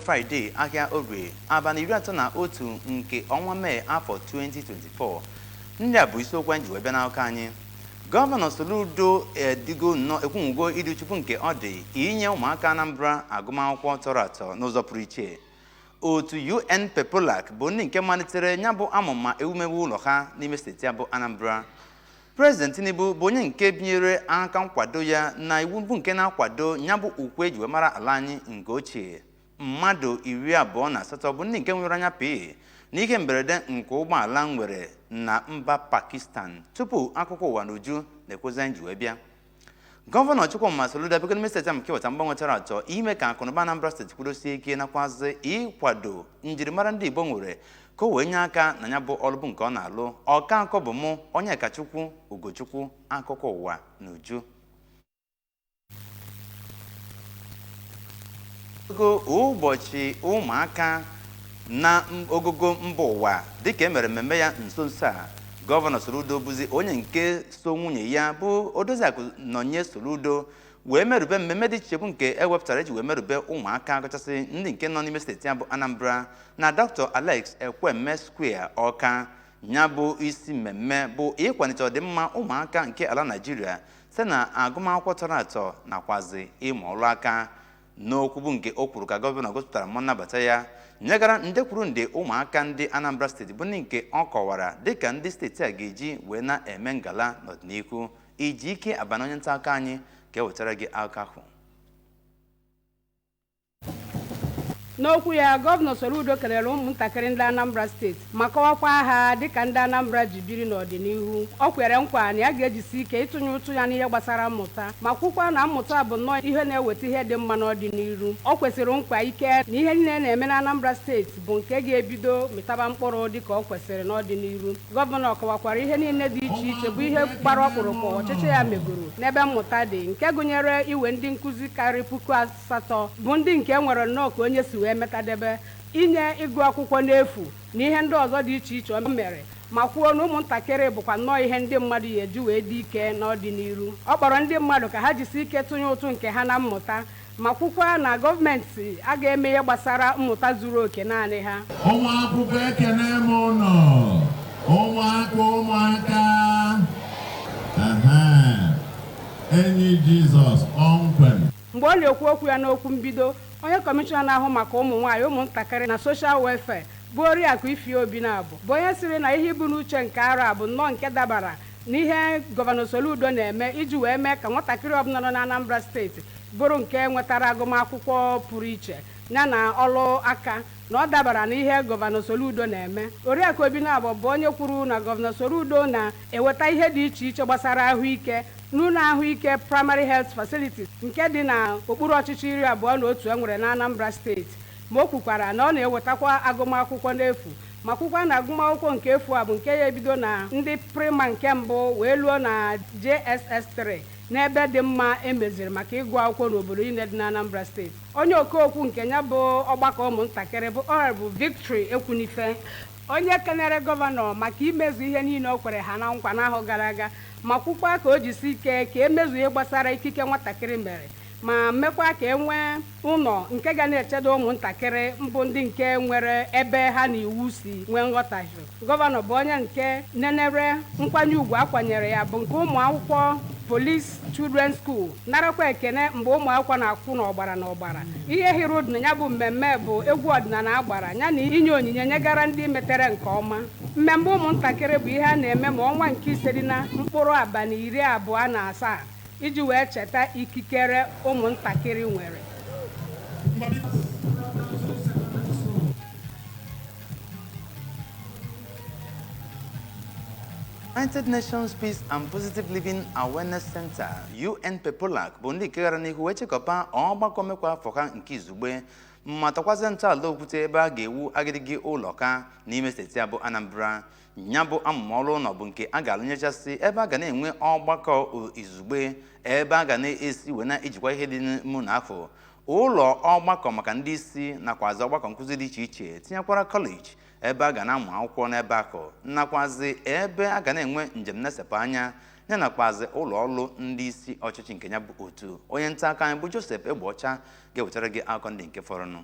Fraịde, ahịa Orie, abalị 31 nke ọnwa Mee afọ 2024. Ndị a bụ isiokwu anyị ji wee bịa n'akụkọ anyị. Gọvanọ Soludo edigo nnọọ ekwunwugo ịdị chukwu nke ọ dị inye ụmụaka Anambra agụmakwụkwọ tọrọ atọ n'ụzọ pụrụ iche. Otu UN Pepolac bụ ndị nke malitere ya bụ amụma ewumewu ụlọ ha n'ime steeti ya bụ Anambra. Prezident Tinubu bụ onye nke binyere aka nkwado ya na iwu bụ nke na-akwado ya bụ ukwe eji wee mara ala anyị nke ochie. Mmadụ 28 bụ ndị nke nwere anya pii n'ihe mberede nke ụgbọala nwere na mba Pakistan. Tupu akụkọ ụwa n'uju na-ekwezi anyị ji wee bịa. Gọvanọ Chukwuma Soludo abịago n'ime steeti ahụ nke weta mgbanwe tọrọ atọ ime ka akụnụba Anambra steeti kwudosie ike, nakwazị ịkwado njirimara ndị Igbo nwere ka o wee nye aka na ya bụ ọrụ bụ nke ọ na-alụ. Ọka akọ bụ mụ, Onyekachukwu Ugochukwu. Akụkọ ụwa n'uju. Ogo ụbọchị ụmụaka na ogogo mba ụwa dịka e mere mmemme ya nso nso a, Gọvanọ Soludo bụzi onye nke so nwunye ya bụ Odoziakụ Nonye Soludo wee merube mmemme dị iche bụ nke e wepụtara iji wee merube ụmụaka, kachasị ndị nke nọ n'ime steeti ya bụ Anambra, na Dr. Alex Ekwueme Square, Ọka. Ya bụ isi mmemme bụ ịkwalite ọdịmma ụmụaka nke ala Naịjirịa site na agụmakwụkwọ tọrọ atọ nakwazi ịmụ ọrụ aka. N'okwu bụ nke o kwuru ka gọvanọ gosipụtara mmụọ nnabata ya nyegara nde kwuru nde ụmụaka ndị Anambra steeti, bụ ndị nke ọ kọwara dịka ndị steeti a ga-eji wee na-eme ngala n'ọdịnihu. Iji ike abana onye nta akụkọ anyị ga-ewetara gị akụkọ ahụ. N'okwu ya, Gọvanọ Soludo kelere ụmụntakịrị ndị Anambra steeti ma kọwakwa ha dịka ndị Anambra ji biri n'ọdịnihu. Ọ kwere nkwa na ya ga-ejisi ike ịtụnye ụtụ ya n'ihe gbasara mmụta, ma kwukwa na mmụta bụ nnọọ ihe na-eweta ihe dị mma n'ọdịnihu. Ọ kwesịrị nkwa ike na ihe niile na-eme na Anambra steeti bụ nke ga-ebido mịtaba mkpụrụ dịka ọ kwesịrị n'ọdịnihu. Gọvanọ kọwakwara ihe niile dị iche iche bụ ihe gbara ọkpụrụkpụ ọchịchị ya megoro n'ebe mmụta dị, nke gụnyere iwe ndị nkụzi karịrị 8,000 bụ ndị nke nwere nnọọ ka onye si wee metadebe, inye ịgụ akwụkwọ n'efu na ihe ndị ọzọ dị iche iche o mere, ma kwuo na ụmụntakịrị bụkwa nnọọ ihe ndị mmadụ ya eji wee dị ike n'ọdịnihu. Ọ kpọrọ ndị mmadụ ka ha jisi ike tụnye ụtụ nke ha na mmụta, ma kwukwa na gọọmenti a ga-eme ihe gbasara mmụta zuru oke naanị ha. Ụmụ akwụkwọ, ekene m ụnụ. Ụmụaka, ụmụaka, enyi Jizọs kpọmkwem. Mgbe ọ na-ekwu okwu ya n'okwu mbido, onye kọmishọna na-ahụ maka ụmụ nwaanyị, ụmụntakịrị na social welfare, bụ Oriakụ Ify Obinabo, bụ onye sịrị na ihe ibu n'uche nke arọ a bụ nnọọ nke dabara n'ihe Gọvanọ Soludo na-eme iji wee mee ka nwatakịrị ọbụla nọ na Anambra steeti bụrụ nke nwetara agụmakwụkwọ pụrụ iche ya na ọrụ aka, na ọ dabara n'ihe Gọvanọ Soludo na-eme. Oriakụ Obinabo bụ onye kwuru na Gọvanọ Soludo na-eweta ihe dị iche iche gbasara ahụike n'ụlọ ahụike primary health facilities nke dị na okpuru ọchịchị 21 e nwere na Anambra steeti. Ma o kwukwara na ọ na-ewetakwa agụmakwụkwọ n'efu, ma kwukwa na agụmakwụkwọ nke efu a bụ nke ya ebido na ndị prima nke mbụ wee luo na JSS 3 n'ebe dị mma emeziri maka ịgụ akwụkwọ n'obodo niile dị na Anambra steeti. Onye okookwu nke ya bụ ọgbakọ ụmụntakịrị bụ Honorable Victory Ekwunife, onye kenere gọvanọ maka imezu ihe niile o kwere ha na nkwa n'ahọ gara aga, ma kwukwa ka o jisi ike ka emezu ihe gbasara ikike nwatakịrị mere, ma mekwa ka e nwee ụlọ nke ga na-echedo ụmụntakịrị mbụ ndị nke nwere ebe ha na iwu si nwee nghọtahie. Gọvanọ bụ onye nke nenere nkwanye ugwu akwanyere ya bụ nke ụmụ akwụkwọ Police Children's School narakwa ekene mgbe ụmụ akwụkwọ na-akwụ n'ọgbara n'ọgbara. Ihe hiri ụdụ na ya bụ mmemme bụ egwu ọdịnala agbara ya na inye onyinye nyegara ndị metere nke ọma. Mmemme ụmụntakịrị bụ ihe a na-eme ma ọnwa nke 5 dị na mkpụrụ abalị 27 iji wee cheta ikikere ụmụntakịrị nwere. United Nations Peace and Positive Living Awareness Center, UN Pepolac, bụ ndị nke gara n'ihu wee chịkọba ọgbakọ mmekwa afọ ha nke izugbe, ma tọkwazie ntọala okwute ebe a ga-ewu agidigi ụlọ ka n'ime steeti a bụ Anambra. Ya bụ amụma ọrụ ụlọ bụ nke a ga-alụnyechasị ebe a ga na-enwe ọgbakọ izugbe, ebe a ga na-esi wee na-ejikwa ihe dị n'ime na afọ ụlọ ọgbakọ maka ndị isi, nakwazi ọgbakọ nkụzi dị iche iche, tinyekwara kọleji ebe a ga na-amụ akwụkwọ n'ebe akụ, nakwazi ebe a ga na-enwe njem na-esepụ anya ya, nakwazi ụlọ ọrụ ndị isi ọchịchị nke ya bụ otu. Onye nta akụkọ anyị bụ Joseph Egbeọcha ga-ewetara gị akụkọ ndị nke fọrọnụ.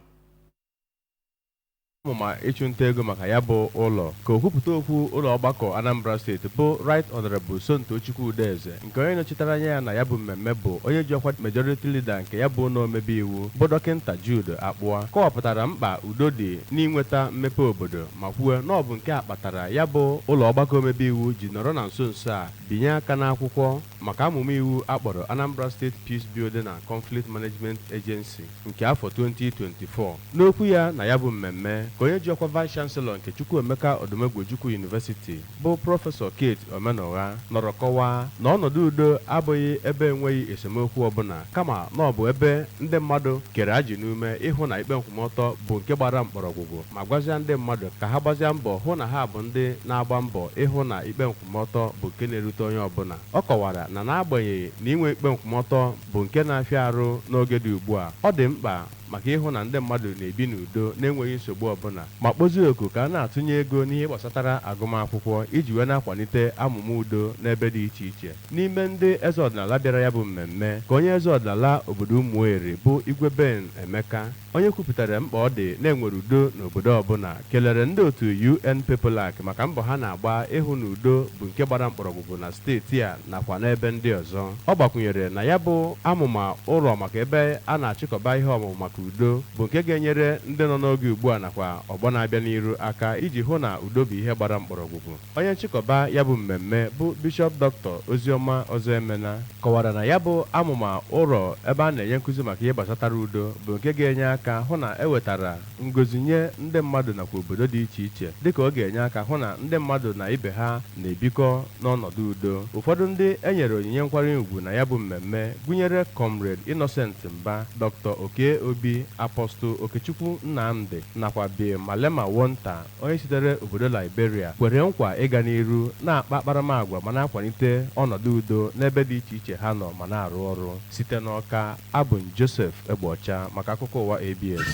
Amụma ịchụnta ego maka ya bụ ụlọ ka okwupụta okwu ụlọ ọgbakọ Anambra Steeti bụ Right Honorable Somto Chukwudeze, nke onye nọchitere anya ya na ya bụ mmemme bụ onye ji ọkwa Majority Leader nke ya bụ ụlọ omebe iwu bụ Dọkịnta Jude Akpụa, kọwapụtara mkpa udo dị n'inweta mmepe obodo ma kwuo na ọ bụ nke a kpatara ya bụ ụlọ ọgbakọ omebe iwu ji nọrọ na nso nso a binye aka n'akwụkwọ maka amụma iwu akpọrọ Anambra State Peace Building and Conflict Management Agency nke afọ 2024. N'okwu ya na ya bụ mmemme, ka onye ji ọkwa Vice Chancellor nke Chukwuemeka Odumegwu University bụ Prọfesọ Kate Omenugha nọrọ kọwaa na ọnọdụ udo abụghị ebe enweghị esemokwu ọbụla, kama na ọ bụ ebe ndị mmadụ kere ajị n'ume ịhụ na ikpe nkwụmọtọ bụ nke gbara mkpọrọgwụgwụ, ma gwazia ndị mmadụ ka ha gbazia mbọ hụ na ha bụ ndị na-agba mbọ ịhụ na ikpe nkwụmọtọ bụ nke na-erute onye ọbụla. Ọ kọwara na n'agbanyeghị na inwe ikpe nkwụmọtọ bụ nke na-afịa arụ n'oge dị ugbu a, ọ dị mkpa maka ịhụ na ndị mmadụ na-ebi n'udo na-enweghị nsogbu ọbụla, ma kpozie oku ka a na-atụnye ego n'ihe gbasatara agụmakwụkwọ iji wee na-akwalite amụma udo n'ebe dị iche iche. N'ime ndị eze ọdịnala bịara ya bụ mmemme, ka onye eze ọdịnala obodo Ụmụeri bụ Igwe Ben Emeka, onye kwupụtara mkpa ọ dị na-enwere udo n'obodo ọbụla, kelere ndị otu UN PEPOLAC maka mbọ ha na-agba ịhụ na udo bụ nke gbara mkpọrọgwụgwụ na steeti a nakwa n'ebe ndị ọzọ. Ọ gbakwunyere na ya bụ amụma ụlọ maka ebe a na-achịkọba ihe ọmụmụ maka udo bụ nke ga-enyere ndị nọ n'oge ugbu a nakwa ọgbọ na-abịa n'iru aka iji hụ na udo bụ ihe gbara mkpọrọgwụgwụ. Onye nchịkọba ya bụ mmemme bụ Bishọp Dr. Oziọma Ọzọemena kọwara na ya bụ amụma ụlọ ebe a na-enye nkụzi maka ihe gbasatara udo bụ nke ga-enye aka hụ na ewetara ngozi nye ndị mmadụ nakwa obodo dị iche iche, dịka ọ ga-enye aka hụ na ndị mmadụ na ibe ha na-ebikọ n'ọnọdụ udo. Ụfọdụ ndị e nyere onyinye nkwanye ùgwù na ya bụ mmemme gụnyere Comrade Innocent Mba, Dr. Oke Obi, Apostle Okechukwu Nnamdi nakwa Bill Malema Wonta, onye sitere obodo Liberia kwere nkwa ịga n'iru na-akpa akparamagwa ma na-akwalite ọnọdụ udo n'ebe dị iche iche ha nọ ma na-arụ ọrụ. Site n'Ọka, abụ m Joseph Egbeọcha maka akụkọ ụwa ABS.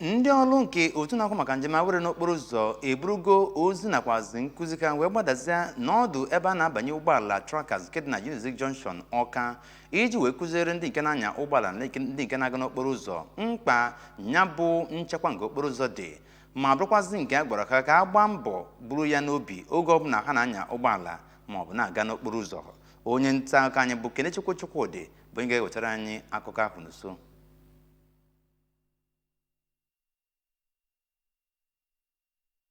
Ndị ọrụ nke otu na-akwụ maka njem awere n'okporo ụzọ eburugo ozi nakwazi nkụzi ka wee gbadazia n'ọdụ ebe a na-abanye ụgbọala trackers nke dị na Unizik Junction Ọka, iji wee kụziere ndị nke na-anya ụgbọala na ndị nke na-aga n'okporo ụzọ mkpa ya bụ nchekwa nke okporo ụzọ dị, ma bụrụkwazị nke a gwara ha ka a gbaa mbọ buru ya n'obi oge ọbụla ha na-anya ụgbọala ma ọ bụ na-aga n'okporo ụzọ. Onye nta akụkọ anyị bụ Kenechukwu Chukwudị bụ onye ga-ewetara anyị akụkọ ahụ n'uso.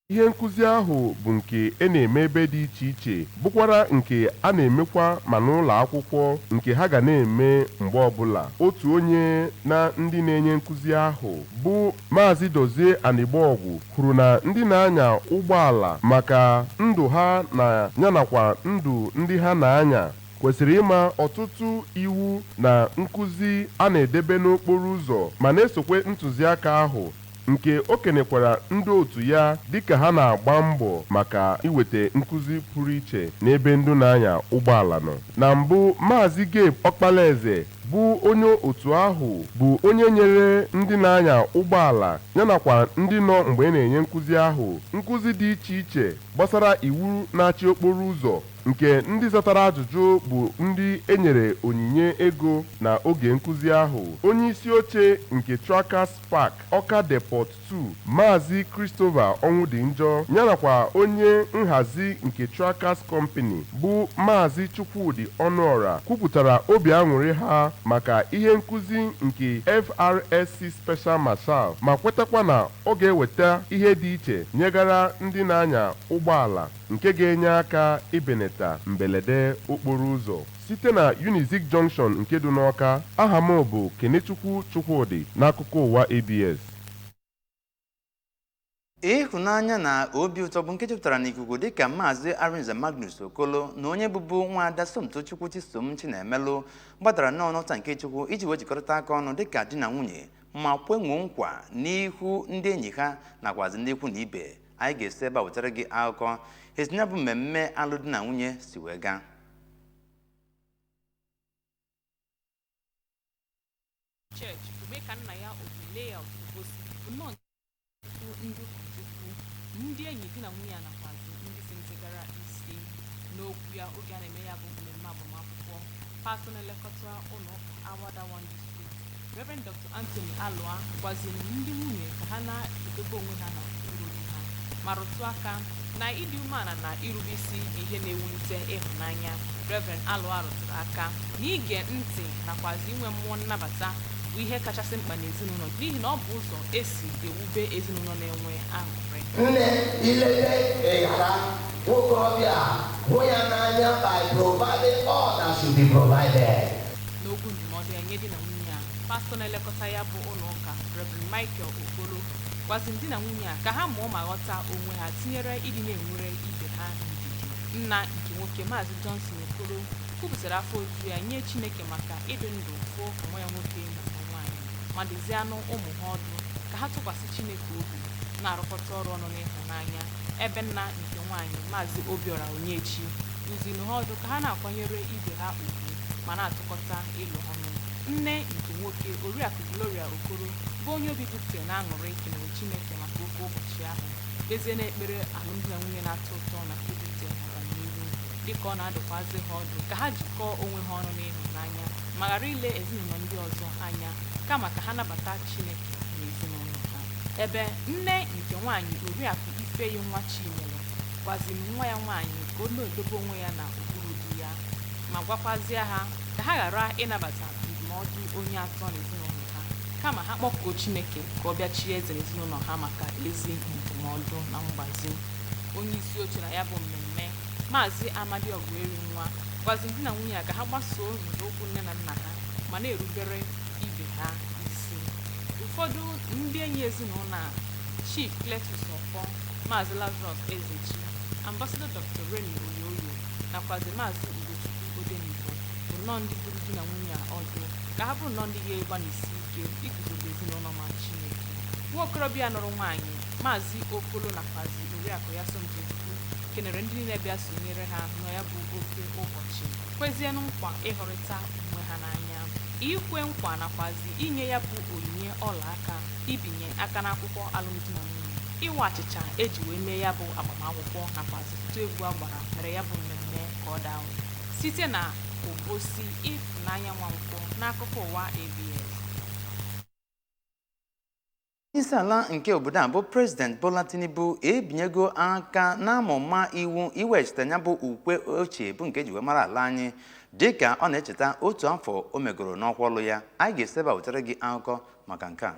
Ihe nkụzi ahụ bụ nke e na-eme ebe dị iche iche, bụkwara nke a na-emekwa ma n'ụlọ akwụkwọ, nke ha ga na-eme mgbe ọbụla. Otu onye na ndị na-enye nkụzi ahụ bụ Maazị Dozie Anịgbọgwụ kwuru na ndị na-anya ụgbọala, maka ndụ ha na ya nakwa ndụ ndị ha na-anya, kwesịrị ịma ọtụtụ iwu na nkụzi a na-edebe n'okporo ụzọ ma na-esokwe ntụziaka ahụ, nke o kenekwara ndị otu ya dịka ha na-agba mbọ maka iweta nkụzi pụrụ iche n'ebe ndị na-anya ụgbọala nọ. Na mbụ, Maazị Gabe Ọkpalaeze bụ onye otu ahụ bụ onye nyere ndị na-anya ụgbọala ya nakwa ndị nọ mgbe e na-enye nkụzi ahụ nkụzi dị iche iche gbasara iwu na-achị okporo ụzọ, nke ndị zatara ajụjụ bụ ndị enyere onyinye ego na oge nkụzi ahụ. Onye isi oche nke Trackers Park Ọka Depot 2, Maazị Christopher Ọnwụdịnjọ, ya nakwa onye nhazi nke Trackers Company bụ Maazị Chukwudi Ọnụọra kwupụtara obi aṅụrị ha maka ihe nkụzi nke FRSC Special Marshal, ma kwetakwa na ọ ga-eweta ihe dị iche nyegara ndị na-anya ụgbọala nke ga-enye aka ibenata mberede okporo ụzọ. Site na Unizik Junction nke dị n'Ọka, aha m bụ Kenechukwu Chukwudị n'akụkọ ụwa ABS. Ịhụnanya na obi ụtọ bụ nke jupụtara n'ikuku dịka Maazị Arinze Magnus Okolo na onye bụbu nwaada Somtochukwu Chisom Chinemelụ gbadara nnọọ n'ọta nke Chukwu iji wee jikọrịta aka ọnụ dịka di na nwunye ma kwenwuo nkwa n'ihu ndị enyi ha nakwazi ndị ikwu na ibe. Anyị ga-esi ebe a wetara gị akụkọ esi ya bụ mmemme alụmdi na nwunye si wee gaa. Church Omekanna Obi Layout Obosi bụ nnọọ nke ndị ụkọchukwu, ndị enyi di na nwunye a nakwazi ndị sentitigara isi. N'okwu ya oge a na-eme ya bụ mmemme agbamakwụkwọ, pastọ na-elekọta ụlọ ụka Awada One District Reverend Dr. Anthony Alua gwaziri ndị nwunye ka ha na-edobe onwe ha n'okpuru di ha, ma rụtụ aka na ịdị umeala na irube isi bụ ihe na-ewulite ịhụnanya. Reverend Alua rụtụrụ aka na ige ntị nakwazi inwe mmụọ nnabata bụ ihe kachasị mkpa n'ezinụlọ, n'ihi na ọ bụ ụzọ esi ewube ezinụlọ na-enwe aṅụrị. Nne, ilete ịghara nwokorobịa, hụ ya n'anya by providing all that should be provided. N'okwu ndụmọdụ ya nye di na nwunye a, pastọ na-elekọta ya bụ ụlọ ụka, Reverend Michael Okolo, gwaziri di na nwunye a ka ha mụọ ma ghọta onwe ha, tinyere ịdị na-enwere ibe ha ndidi. Nna nke nwoke, Maazị Johnson Okolo, kwupụtara afọ ojuju ya nye Chineke maka ịdị ndụ fụ nwa ya nwoke na nwa nwaanyị, ma dụzianụ ụmụ ha ọdụ ka ha tụkwasị Chineke obi, na-arụkọta ọrụ ọnụ n'ịhụnanya. Ebe nna nke nwaanyị, Maazị Obiora Onyechi, duziri ha ọdụ ka ha na-akwanyere ibe ha ugwu ma na-atụkọta ịlụ ọnụ. Nne nke nwoke, Oriakụ Gloria Okoro, bụ onye obi jupụtara na aṅụrị, kelere Chineke maka oke ụbọchị ahụ, kpezie n'ekpere alụmdi na nwunye na-atọ ụtọ na nke butere ọganihu, dịka ọ na-adụkwazị ha ọdụ ka ha jikọọ onwe ha ọnụ n'ịhụnanya ma ghara ile ezinụlọ ndị ọzọ anya, kama ka ha nabata Chineke na ezinụlọ ha. Ebe nne nke nwaanyị, Oriakụ Ifeyi nwa Chinyere, gwaziri nwa ya nwaanyị ka ọ na-edobe onwe ya n'okpuru di ya, ma gwakwazie ha ka ha ghara ịnabata ndụmọdụ onye atọ n'ezinụlọ ha, kama ha kpọkuo Chineke ka ọ bịa chie eze n'ezinụlọ ha maka ezi ndụmọdụ na mgbazi. Onye isi oche na ya bụ mmemme, Maazị Amadi Ọgụeri nwa, gwaziri di na nwunye a ka ha gbasoo nzọụkwụ nne na nna ha ma na-erubere ibe ha isi. Ụfọdụ ndị enyi ezinụlọ a, Chief Cletus Ọfọ, Maazị Lazarus Ezechi, Ambassador Dr. Reni Oyoyo nakwazi Maazị Ugochukwu Odenigbo, bụ nnọọ ndị duru di na nwunye a ọdụ ka ha bụrụ nnọọ ndị ga-agbanisi ike iguzobe ezinụlọ ma Chineke. Nwa okorobịa nụrụ nwaanyị, Maazị Okolo, nakwazi oriakụ ya Somtochukwu, kenere ndị niile bịa sonyere ha nọ ya bụ oke ụbọchị, kwezienụ nkwa ịhụrịta onwe ha n'anya. Ikwe nkwa nakwazi inye ya bụ onyinye ọla aka, ibinye aka n'akwụkwọ alụmdi na nwunye, ịwa achịcha eji wee mee ya bụ agbamakwụkwọ nakwazi ọtụtụ egwu a gbara mere ya bụ mmemme ka ọ daa ụda. Site na Obosi, Ịfụnanya Nwankwọ n'akụkọ ụwa ABS. Onye ala nke obodo a bụ President Bola Tinubu ebinyego aka n'amụma iwu iweghachite ya bụ ukwe ochie bụ nke eji wee mara ala anyị, dịka ọ na-echeta otu afọ o megoro n'ọkwa ọlụ ya. Anyị ga-eseba wetara gị akụkọ maka nke a.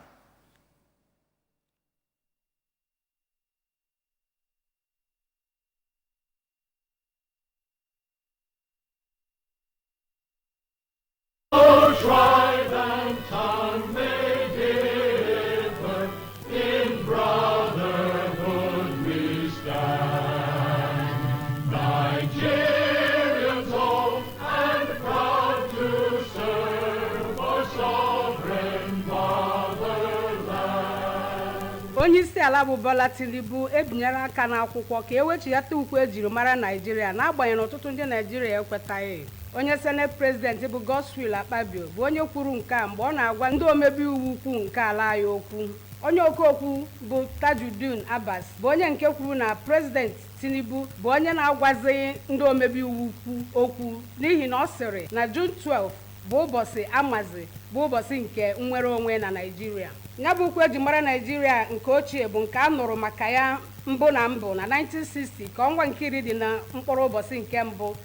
Onye isi ala bụ Bola Tinubu ebinyela aka n'akwụkwọ ka ewechighata ukwe ejiri mara Naijiria, n'agbanyeghị na ọtụtụ ndị Naijiria ekwetaghị. Onye Senate President bụ Godswill Akpabio bụ onye kwuru nke a mgbe ọ na-agwa ndị omebe iwu ukwu nke ala anyị okwu. Onye okookwu bụ Tajudeen Abbas bụ onye nke kwuru na President Tinubu bụ onye na-agwazighị ndị omebe iwu ukwu okwu, n'ihi na ọ sịrị na June 12 bụ ụbọchị amazi bụ ụbọchị nke nnwere onwe na Naịjirịa. Ya bụ ukwe eji mara Naịjirịa nke ochie bụ nke a nụrụ maka ya mbụ na mbụ na 1960, ka ọnwa nke iri dị na mkpụrụ ụbọchị nke mbụ,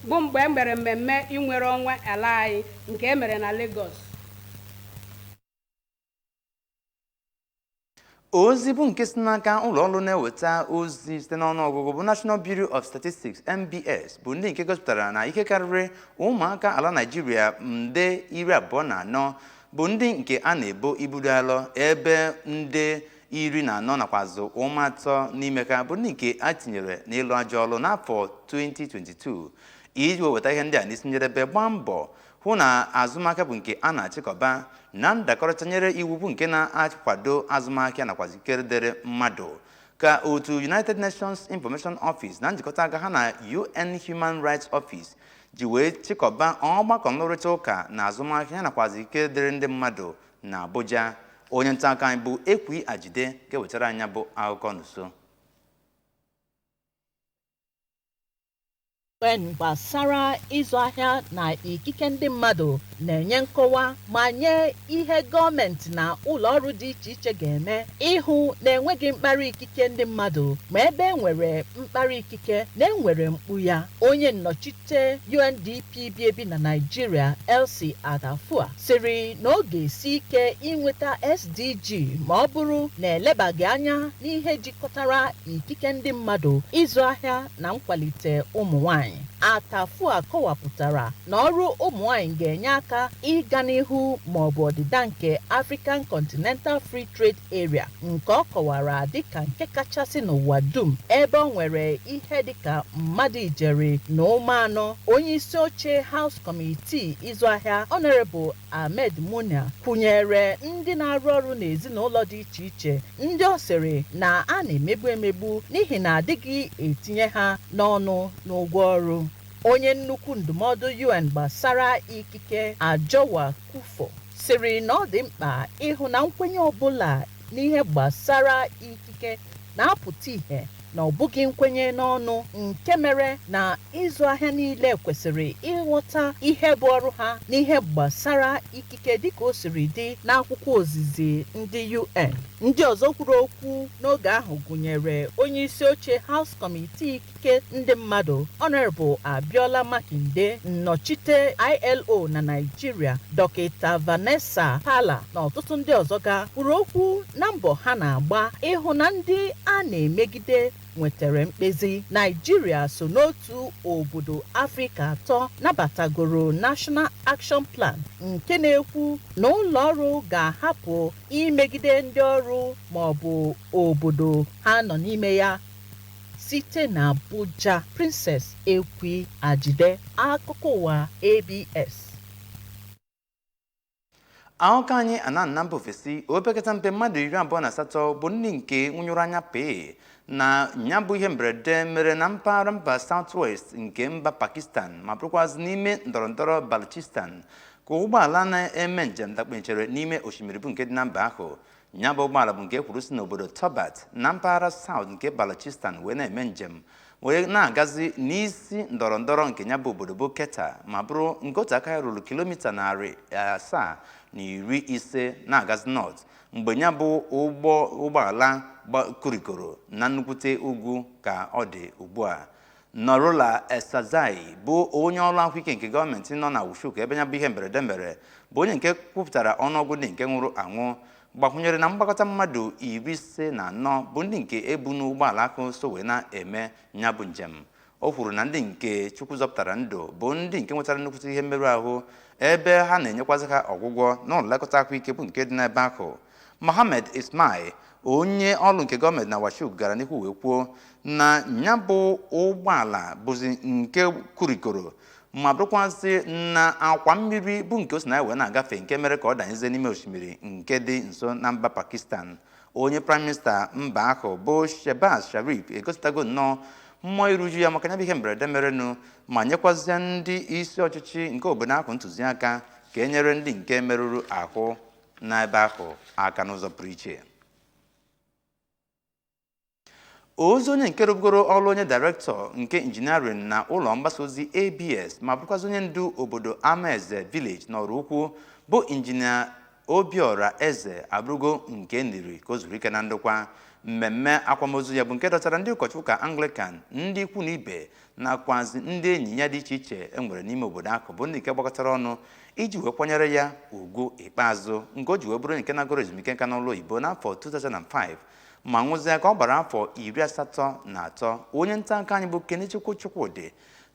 bụ mgbe e mere mmemme inwere onwe ala anyị nke e mere na Lagos. Ozi bụ nke si n'aka ụlọ ọrụ na-eweta ozi site n'ọnụọgụgụ bụ National Bureau of Statistics, NBS, bụ ndị nke gosipụtara na ike karịrị ụmụaka ala Naịjirịa nde 24 bụ ndị nke a na-ebo ibudo alọ, ebe nde 14 nakwazụ ụma atọ n'ime ha bụ ndị nke a tinyere n'ịlụ ajọ ọlụ n'afọ 2022. Iji weweta ihe ndị a n'isi njedebe, gbaa mbọ hụ na azụmahịa bụ nke a na-achịkọba na ndakọrịta nyere iwu bụ nke na-akwado azụmahịa nakwazi ikikere dịrị mmadụ, ka otu United Nations Information Office na njikọta aka ha na UN Human Rights Office ji wee chịkọba ọgbakọ nrụrịta ụka na azụmahịa nakwazi ikikere dịrị ndị mmadụ na Abuja. Onye nta akụkọ anyị bụ Ekwi Ajide ga-ewetara anyị ya bụ akụkọ n'uso. UN gbasara ịzụ ahịa na ikike ndị mmadụ na-enye nkọwa ma nye ihe gọọmenti na ụlọ ọrụ dị iche iche ga-eme ịhụ na enweghị mkparị ikike ndị mmadụ, ma ebe e nwere mkparị ikike na enwere mkpu ya. Onye nnọchite UNDP bi ebi na Naịjirịa, Elsie Adafua, sịrị na ọ ga-esi ike inweta SDG ma ọ bụrụ na elebaghị anya n'ihe jikọtara ikike ndị mmadụ, ịzụ ahịa na nkwalite ụmụ nwanyị. Atafua kọwapụtara na ọrụ ụmụ nwanyị ga-enye aka ịga n'ihu ma ọ bụ ọdịda nke African Continental Free Trade Area, nke ọ kọwara dịka nke kachasị n'ụwa dum, ebe ọ nwere ihe dịka mmadụ ijeri na ụma anọ. Onye isi oche House Committee ịzụ ahịa, Honorable Ahmed Munya, kwụnyere ndị na-arụ ọrụ n'ezinụlọ dị iche iche ndị ọ sịrị na a na-emegbu emegbu n'ihi na adịghị etinye ha n'ọnụ n'ụgwọ ọrụ. Onye nnukwu ndụmọdụ UN gbasara ikike, Ajowa Kufo, sịrị na ọ dị mkpa ịhụ na nkwenye ọbụla n'ihe gbasara ikike na-apụta ìhè, na ọ bụghị nkwenye n'ọnụ, nke mere na ịzụ ahịa niile kwesịrị ịghọta ihe bụ ọrụ ha n'ihe gbasara ikike dịka o siri dị n'akwụkwọ ozizi ndị UN. Ndị ọzọ kwuru okwu n'oge ahụ gụnyere onye isi oche House Committee ikike ndị mmadụ, Honorable Abiola Makinde, nnọchite ILO na Naịjirịa, Dọkịta Vanessa Pala, na ọtụtụ ndị ọzọ ga kwuru okwu na mbọ ha na-agba ịhụ na ndị a na-emegide nwetara mkpezi. Naijiria so n'otu obodo Afrịka atọ nabatagoro National Action Plan, nke na-ekwu na ụlọ ọrụ ga-ahapụ imegide ndị ọrụ ma ọ bụ obodo ha nọ n'ime ya. Site na Abuja, Princess Ekwi Ajide, akụkọ ụwa ABS. Akụkọ anyị ana na mba ofesi, opekata mpe mmadụ 28 bụ ndị nke nwụnyụrụ anya pee na ya bụ ihe mberede mere na mpaghara mba South West nke mba Pakistan, ma bụrụkwazị n'ime ndọrọndọrọ Balochistan, ka ụgbọala na-eme njem dakpenyechere n'ime osimiri bụ nke dị na mba ahụ. Ya bụ ụgbọala bụ nke e kwuru si n'obodo Tobat na mpaghara South nke Balochistan wee na-eme njem, wee na-agazi n'isi ndọrọndọrọ nke ya bụ obodo bụ Keta, ma bụrụ nke otu aka ya ruru kilomita 750 na-agazi North, mgbe ya bụ ụgbọala kurigoro na nnukwute ugwu. Ka ọ dị ugbu a, Nọrụla Esazai, bụ onye ọrụ ahụike nke gọọmenti nọ na Wushu ebe ya bụ ihe mberede mere, bụ onye nke kwupụtara ọnụọgụ ndị nke nwụrụ anwụ, gbakwunyere na mgbakọta mmadụ 54 bụ ndị nke ebu n'ụgbọala ahụ so wee na-eme ya bụ njem. O kwuru na ndị nke Chukwu zọpụtara ndụ bụ ndị nke nwetara nnukwute ihe mmerụ ahụ, ebe ha na-enyekwazị ha ọgwụgwọ n'ụlọ nlekọta ahụike bụ nke dị n'ebe ahụ. Mohammed Ismail, onye ọrụ nke gọọmenti na Washuk, gara n'ihu wee kwuo na ya bụ ụgbọala bụzi nke kurikoro ma bụrụkwazị na akwa mmiri bụ nke o si na ya wee na-agafe, nke mere ka ọ danyezie n'ime osimiri nke dị nso na mba Pakistan. Onye prime minista mba ahụ bụ Shehbaz Sharif egosipụtago nnọọ mmụọ iruju ya maka ya bụ ihe mberede merenụ, ma nyekwazie ndị isi ọchịchị nke obodo ahụ ntụziaka ka e nyere ndị nke merụrụ ahụ n'ebe ahụ aka n'ụzọ pụrụ iche. Ozi onye nke rụbugoro ọrụ onye dairektọ nke injiniarịn na ụlọ mgbasa ozi ABS, ma bụrụkwazị onye ndu obodo Amaeze Village n'ọrụ ukwu, bụ Injinia Obiora Eze, abụrụgo nke niri ka o zuru ike na ndokwa. Mmemme akwamozu ya bụ nke dọtara ndị ụkọchukwu ụka Anglican, ndị ikwu na ibe, nakwazi ndị enyi ya dị iche iche e nwere n'ime obodo ahụ, bụ ndị nke gbakọtara ọnụ iji wee kwanyere ya ugwu ikpeazụ, nke o ji wee bụrụ nke nagoro ezumike nka n'ụlọ oyibo n'afọ 2005, ma nwụzie ka ọ gbara afọ 83. Onye nta akụkọ anyị bụ Kenechukwu Chukwudị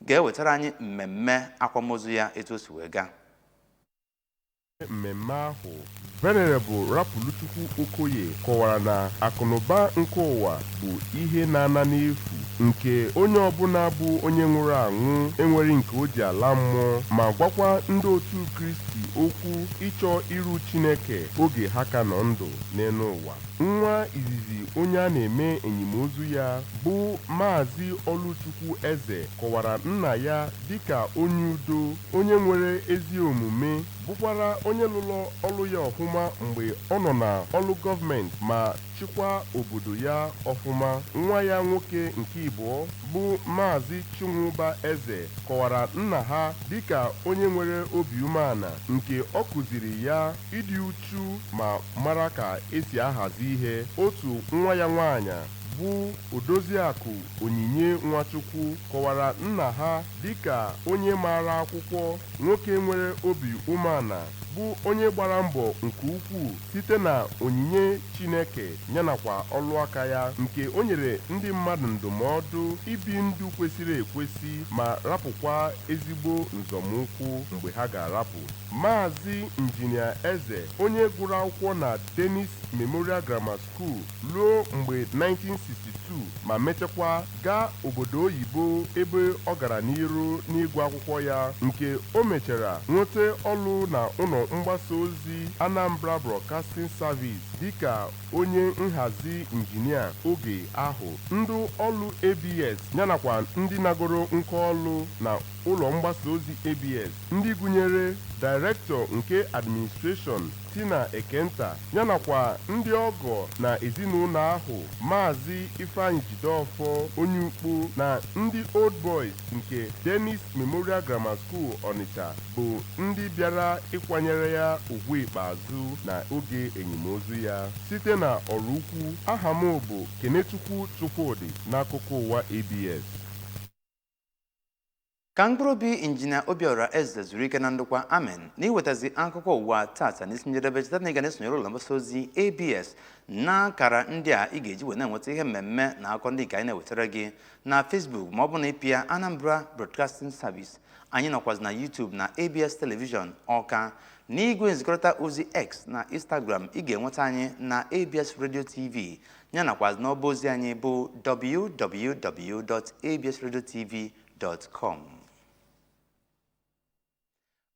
ga-ewetara anyị mmemme akwamozu ya etu o si wee gaa. Mmemme ahụ, Venerable Rapuluchukwu Okoye kọwara na akụnụba nke ụwa bụ ihe na-ana n'efu, nke onye ọbụla bụ onye nwụrụ anwụ enweghị nke o ji ala mmụọ, ma gwakwa ndị otu Kristi okwu ịchọ iru Chineke oge ha ka nọ ndụ n'elu ụwa. Nwa izizi onye a na-eme enyimozu ya, bụ Maazị Oluchukwu Eze, kọwara nna ya dịka onye udo, onye nwere ezi omume, bụkwara onye lụrụ ọlụ ya ọfụma mgbe ọ nọ na ọlụ gọọmenti ma chịkwaa obodo ya ọfụma. Nwa ya nwoke nke ịbụọ bụ Maazị Chinwụba Eze kọwara nna ha dịka onye nwere obi umeala nke ọ kụziri ya ịdị uchu ma mara ka esi ahazi ihe. Otu nwa ya nwaanyị bụ Odoziakụ Onyinye Nwachukwu kọwara nna ha dịka onye maara akwụkwọ, nwoke nwere obi umeala bụ onye gbara mbọ nke ukwuu site na onyinye Chineke yanakwa ọlụaka ya nke o nyere ndị mmadụ ndụmọdụ ibi ndụ kwesịrị ekwesị ma rapụkwa ezigbo nzọmụkwụ mgbe ha ga-arapụ. Maazị Injinia Eze, onye gụrụ akwụkwọ na Dennis Memorial Grammar School ruo mgbe 1962 ma mechakwa gaa obodo oyibo ebe ọ gara n'iru n'ịgụ akwụkwọ ya nke o mechara nweta ọlụ na ụlọ mgbasa ozi Anambra Broadcasting Service dịka onye nhazi injinia oge ahụ. Ndị ọlụ ABS yanakwa ndị nagoro nkaọlụ na ụlọ mgbasa ozi ABS ndị gụnyere Director nke Administration Tina Ekenta yanakwa ndị ọgọ na ezinụlọ ahụ Maazị Ifeanyi Jideofor onye ukpo na ndị Old Boys nke Dennis Memorial Grammar School Onitsha bụ ndị bịara ịkwanyere ya ugwu ikpeazụ na oge enyimozu ya. Site na Ọraukwu, aha m bụ Kenechukwu Chukwudị n'akụkọ ụwa ABS. Ka mkpụrụ obi Injinia Obiora Eze zuru ike na ndokwa, amen. Na iwetazi akụkọ ụwa tata n'isi njedebe, cheta na ị ga na-esonyere ụlọ mgbasa ozi ABS na akara ndị a ị ga-eji wee na-enweta ihe mmemme na akụkọ ndị nke anyị na-ewetara gị na Facebook ma ọ bụ na ịpịa Anambra Broadcasting Service. Anyị nọkwazi na YouTube na ABS Television Ọka, n'igwe nzikọrịta ozi X na Instagram ị ga-enweta anyị na ABS Radio TV, ya nakwazi n'ọba ozi anyị bụ www.absradiotv.com.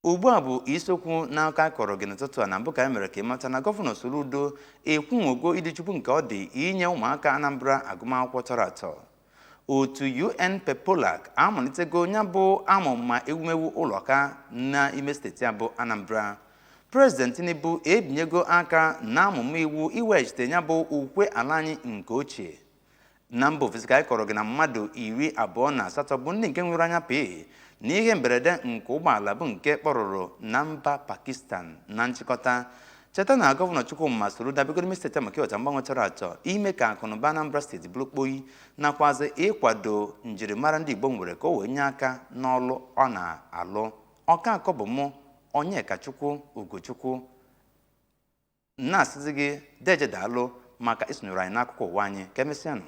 Ugbu a bụ isiokwu n'aka akọrọ gị n'ụtụtụ a. Na mbụ ka anyị mere ka ị mata na Gọvanọ Soludo ekwunwogo ịdị chukwu nke ọ dị inye ụmụaka Anambra agụmakwụkwọ tọrọ atọ. Otu UN Pepolac amalitego ya bụ amụma ewumewu ụlọka n'ime steeti a bụ Anambra. Prezident Tinubu ebinyego aka na amụma iwu iweghachite ya bụ ukwe ala anyị nke ochie. Na mba ofesi ka anyị kọrọ gị na mmadụ 28 bụ ndị nke nwere anya pee na ihe mberede nke ụgbọala bụ nke kpọrụrụ na mba Pakistan. Na nchịkọta, cheta na Gọvanọ Chukwuma Soludo abịagoro ime steeti maka ịweta mgbanwe tọrọ atọ, ime ka akụnụba Anambra steeti bụrụ kpoyi, nakwazi ịkwado njirimara ndị Igbo nwere ka o wee nye aka n'ọlụ ọ na-alụ. Ọka akọ bụ mụ, Onyekachukwu Ugochukwu, na-asịzi gị deje daalụ maka isonyere anyị n'akụkọ ụwa anyị. Ka emesịanụ.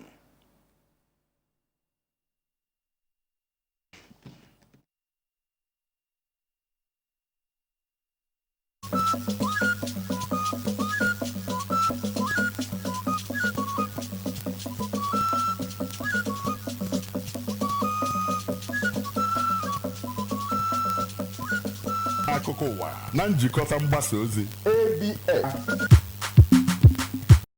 Akụkọ ụwa na njikọta mgbasa ozi ABS.